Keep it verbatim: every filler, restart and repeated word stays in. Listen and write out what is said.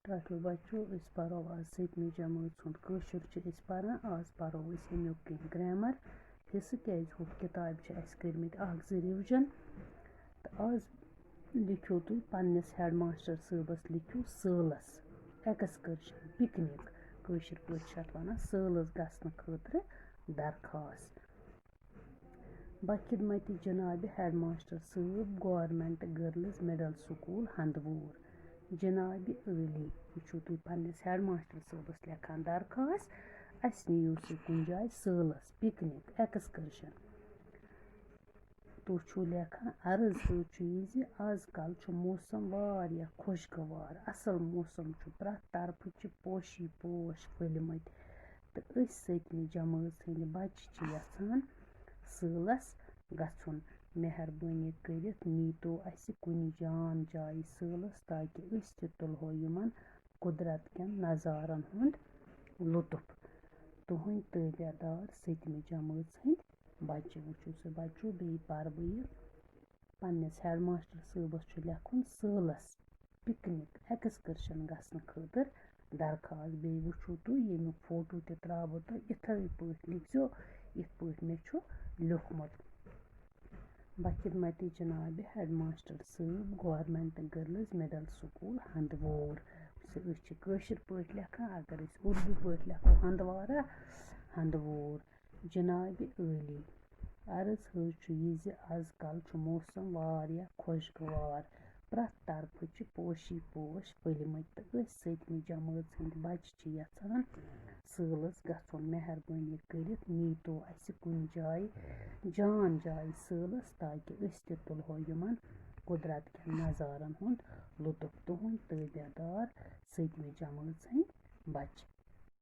ٹھیٖک بَچو، أسۍ پَرو آز سٔتمہِ جمٲژ ہُنٛد کٲشُر چھِ أسۍ پَران۔ آز پَرو أسۍ اَمیُک کینٛہہ گرٛیمَر حِصہٕ، کیٛازِ ہُتھ کِتابہِ چھِ اَسہِ کٔرمٕتۍ اَکھ زٕ رِوجَن۔ تہٕ آز لیکھِو تُہۍ پنٛنِس ہیڈ ماسٹر صٲبَس، لیکھِو سٲلَس ایکسکرشن، پِکنِک، کٲشِر پٲٹھۍ چھِ اَتھ وَنان سٲلَس گژھنہٕ خٲطرٕ درخواست۔ بخدمت جناب ہیڈ ماسٹر صٲب، گورنمنٹ گرلز مڈل سکول ہندوور۔ جناب عٲلی، یہِ چھُو تُہۍ پنٛنِس ہیڈ ماسٹر صٲبَس لیکھان درخواست، اَسہِ نِیِو سُہ کُنہِ جایہِ سٲلَس، پِکنِک، ایکسکرشن۔ تُہۍ چھِو لیکھان، عرض حظ چھُ یہِ زِ آز کل چھُ موسم واریاہ خۄشگوار، اَصٕل موسم چھُ، پرٛٮ۪تھ طرفہٕ چھِ پوشی پوش پھٔلۍ مٕتۍ، تہٕ أسۍ سٔتمہِ جمٲژ ہٕنٛدۍ بچہٕ چھِ یژھان سٲلس گژھُن۔ مہربٲنی کٔرِتھ نیٖتو اَسہِ کُنہِ جان جایہِ سٲلس، تاکہِ أسۍ تہِ تُلہو یِمن قدرت کٮ۪ن نظارن ہُنٛد لطف۔ تُہنٛدۍ تٲبیہ دار سٔتمہِ جمٲژ ہٕنٛدۍ بچہٕ۔ وٕچھِو سا بچو، بیٚیہِ پرٕ بہٕ یہِ پنٛنِس ہیڈ ماسٹر صٲبَس چھُ لیکھُن سٲلَس پِکنِک ایکسکرشن گژھنہٕ خٲطرٕ درخواست۔ بیٚیہِ وٕچھِو تُہۍ، ییٚمیُک فوٹو تہِ ترٛاوو تۄہہِ، یِتھَے پٲٹھۍ لیکھزیو، یِتھ پٲٹھۍ مےٚ چھُ لیوٚکھمُت۔ بخدمت جناب ہیڈ ماسٹر صٲب، گورنمنٹ گرلز مڈل سکول ہندوور۔ وٕچھِو، أسۍ چھِ کٲشِر پٲٹھۍ لیکھان، اگر أسۍ اردو پٲٹھۍ لیکھو ہندوارہ، ہندوور۔ جناب عٲلی، عرض حظ چھُ یہِ زِ آز کل چھُ موسم واریاہ خۄشگوار، پرٛٮ۪تھ طرفہٕ چھِ پوشی پوش پھٔلۍ مٕتۍ، تہٕ أسۍ سٔتمہِ جمٲژ ہٕنٛدۍ بچہٕ چھِ یژھان سٲلس گژھُن۔ مہربٲنی کٔرِتھ نیٖتو اَسہِ کُنہِ جایہِ، جان جایہِ سٲلس، تاکہِ أسۍ تہِ تُلہو یِمن قدرت کٮ۪ن نظارن ہُنٛد لطف۔ تُہنٛدۍ تٲبیہ دار سٔتمہِ جمٲژ ہٕنٛدۍ بچہٕ۔